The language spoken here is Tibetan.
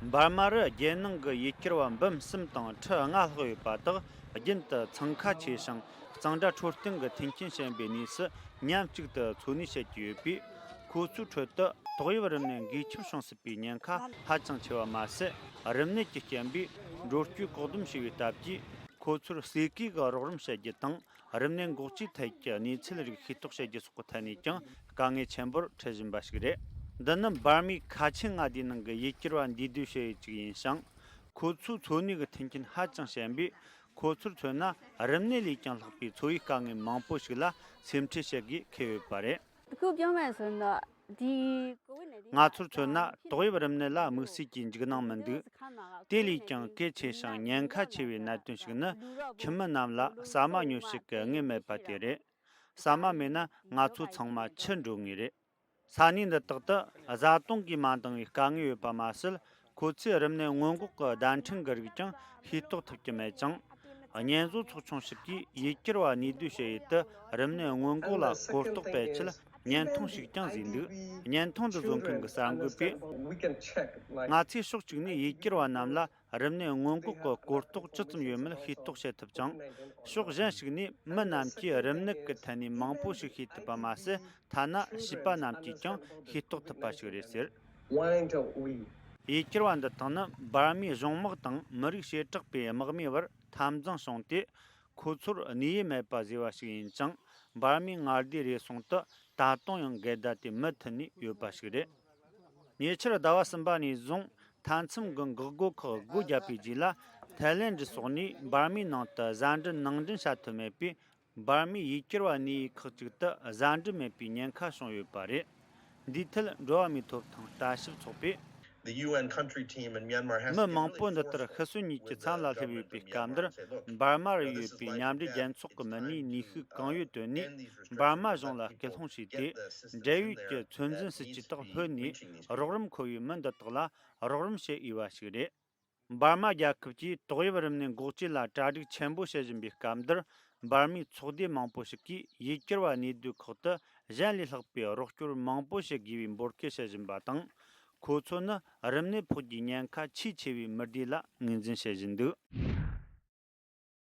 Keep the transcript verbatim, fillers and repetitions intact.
འབར་མ་རུ་རྒྱལ་ནང་གི་ཡུལ་གྱར་བ་འབུམ་གསུམ་དང་ཁྲི་ལྔ་ལྷག་ཡོད་པ་དག་རྒྱུན་དུ་འཚང་ཁ་ཆེ་ཞིང་གཙང་སྦྲ་འཕྲོད་བསྟེན་གྱི་མཐུན་རྐྱེན་ཞན་པའི་གནས་སུ་མཉམ་གཅིག་ཏུ་འཚོ་གནས་བྱེད་ཀྱི་ཡོད་པས། ཁོ་ཚོའི་ཁྲོད་དུ་ཏོག་དབྱིབས་རིམས་ནད་འགོས་ཁྱབ་བྱུང་སྲིད་པའི་ཉེན་ཁ་ཧ་ཅང་ཆེ་བ་མ་ཟད། རིམས་ནད་ཀྱི་རྐྱེན་པས་འགྲོ་སྐྱོད་བཀག་སྡོམ་བྱས་པའི་སྟབས་ཀྱིས། ཁོ་ཚོར་ཟས་གོས་ཀྱི་རོགས་རམ་བྱེད་རྒྱུ་དང་། རིམས་ནད་འགོག་བཅོས་ཐད་ཀྱི་གནས་ཚུལ་རིགས་ཤེས་རྟོགས་བྱེད་རྒྱུ་སོགས་ཀྱི་ཐད་ནས་ཀྱང་དཀའ་ངལ་ཆེན་པོར་འཕྲད་བཞིན་པ་ཞིག་རེད། འདི་ནི་འབར་མའི་ཁ་ཆེ་མངའ་སྡེའི་ནང་གི་ཡུལ་གྱར་བ་འདུས་སྡོད་བྱེད་ཡུལ་གཅིག་ཡིན་ཞིང་། ཁོ་ཚོའི་འཚོ་གནས་ཀྱི་མཐུན་རྐྱེན་ཧ་ཅང་ཞན་པས། ཁོ་ཚོར་མཚོན་ན་རིམས་ནད་ལས་ཀྱང་ལྷག་པའི་འཚོ་བའི་དཀའ་ངལ་མང་པོ་ཞིག་ལ་སེམས་ཁྲལ་བྱེད་དགོས་འཁེལ་ཡོད་པ་རེད། ཁོས་བསྐྱངས་པ་ཟེར་ན། ང་ཚོར་མཚོན་ན་ཏོག་དབྱིབས་རིམས་ནད་ལ་དམིགས་བསལ་གྱི་འཇིགས་སྣང་མི་འདུག་དེ་ལས་ཀྱང་གལ་ཆེ་ཞིང་ཉེན་ཁ་ཆེ་བའི་གནད་དོན་ཞིག་ནི། ཁྱིམ་མི་རྣམས་ལ་ཟ་མ་ཉོ་བྱེད་ཀྱི་དངུལ་མེད་པ་དེ་རེད། ཟ་མ་མེད་ན་ང་ཚོ་ཚང་མ་འཆི་འགྲོ་ངེས་རེད། ས་གནས་འདི་དག་ཏུ་བཟའ་བཏུང་གིས་མ་འདང་བའི་དཀའ་ངལ་ཡོད་པ་མ་ཟད། ཁོ་ཚོས་རིམས་ནད་སྔོན་འགོག་གི་བརྡ་འཕྲིན་གྱི་རིགས་ཀྱང་ཤེས་རྟོགས་ཐུབ་ཀྱི་མེད་ཅིང་། བརྙན་བཟོ་ཚོགས་ཆུང་ཞིག་གིས་ཡུལ་གྱར་བ་གནས་སྡོད་བྱེད་ཡུལ་དུ་རིམས་ནད་སྔོན་འགོག་ལ་གོ་རྟོགས་སྤེལ་ཆེད་བརྙན་ཐུང་ཞིག་ཀྱང་བཟོས་འདུག་བརྙན་ཐུང་འདི་བཟོ་མཁན་གྱི་གསར་འགོད་པས། ང་ཚོས་ཕྱོགས་གཅིག་ནས་ཡུལ་གྱར་བ་རྣམས་ལ་རིམས་ནད་སྔོན་འགོག་གི་གོ་རྟོགས་ཇི་ཙམ་ཡོད་མེད་ཤེས་རྟོགས་བྱེད་ཐུབ་ཅིང་། ཕྱོགས་གཞན་ཞིག་ནས་མི་རྣམས་ཀྱིས་རིམས་ནད་ཀྱི་ཐད་ནས་མང་པོ་ཞིག་ཤེས་ཐུབ་པ་མ་ཟད། ཐ་ན་བྱིས་པ་རྣམས་ཀྱིས་ཀྱང་ཤེས་རྟོགས་ཐུབ་པ་ཞིག་རེད་ཟེར། Why don't we? ཡུལ་གྱར་བ་འདི་དག་ནི་འབར་མའི་གཞུང་དམག་དང་མི་རིགས་བྱེ་བྲག་པའི་དམག་མིའི་བར་འཐབ་འཛིང་བྱུང་སྟེ། ཁོ་ཚོར་གནས་ཡུལ་མེད་པ་བཟོས་པ་ཞིག་ཡིན་ཅིང་། འབར་མའི་མངའ་སྡེའི་རེ་ཟུང་དུ་ད་དུང་ཡང་འགལ་ཟླ་དེ་མུ་མཐུད་ནས་ཡོད་པ་ཞིག་རེད། ཉེ་ཆར་ཟླ་བ་གསུམ་པ་ནས་བཟུང་མཐའ་མཚམས་ཀྱི་འགག་སྒོ་ཁག་སྒོ་བརྒྱབ་པའི་རྗེས་ལ། ཐའི་ལེན་ཌི་སོགས་ནས་འབར་མའི་ནང་དུ་བཟའ་འབྲུ་ནང་འདྲེན་བྱ་ཐུབ་མེད་པས། འབར་མའི་ཡུལ་གྱར་བ་གནས་ཡུལ་ཁག་ཅིག་ཏུ་བཟའ་འབྲུ་མེད་པའི་ཉེན་ཁ་བྱུང་ཡོད་པ་རེད། འདིའི་ཐད་འགྲོ་བ་མིའི་ཐོབ་ཐང་ལྟ་ཞིབ་ཚོགས་པས། The U N country team in Myanmar has མི་མང་པོ་འདི་ལྟར་ཤི་གསོན་གཉིས་ཀྱི་མཚམས་ལ་སླེབས་ཡོད་པའི་སྐབས་འདིར། འབར་མ་རུ་ཡོད་པའི་མཉམ་འབྲེལ་རྒྱལ་ཚོགས་ཀྱི་མི་སྣས་ནུས་ཤུགས་གང་ཡོད་བཏོན་ནས། འབར་མ་གཞུང་ལ་སྐུལ་སློང་བྱས་ཏེ། འབྲེལ་ཡོད་ཀྱི་ཚོད་འཛིན་སྲིད་ཇུས་དག་ལྷོད་ནས། རོགས་རམ་མཁོ་བའི་མི་འདི་དག་ལ་རོགས་རམ་བྱེད་འོས་པ་ཞིག་རེད། འབར་མ་རྒྱལ་ཁབ་ཀྱིས་ཏོག་དབྱིབས་རིམས་ནད་འགོག་བཅོས་ལ་གྲ་སྒྲིག་ཆེན་པོ་བྱེད་བཞིན་པའི་སྐབས་འདིར། འབར་མའི་ཚོགས་སྡེ་མང་པོ་ཞིག་གིས་ཡུལ་གྱར་བ་གནས་སྡོད་ཁག་ཏུ་གཞན་ལས་ལྷག་པའི་རོགས་སྐྱོར་མང་པོ་བྱེད་དགོས་པའི་འབོད་སྐུལ་བྱེད་བཞིན་པ་དང་། ཁོ་ཚོ་ནི་རིམས་ནད་ཕོག་རྒྱུའི་ཉེན་ཁ་ཆེས་ཆེ་བའི་མི་སྡེ་ལ་ངོས་འཛིན་བྱེད་བཞིན་འདུག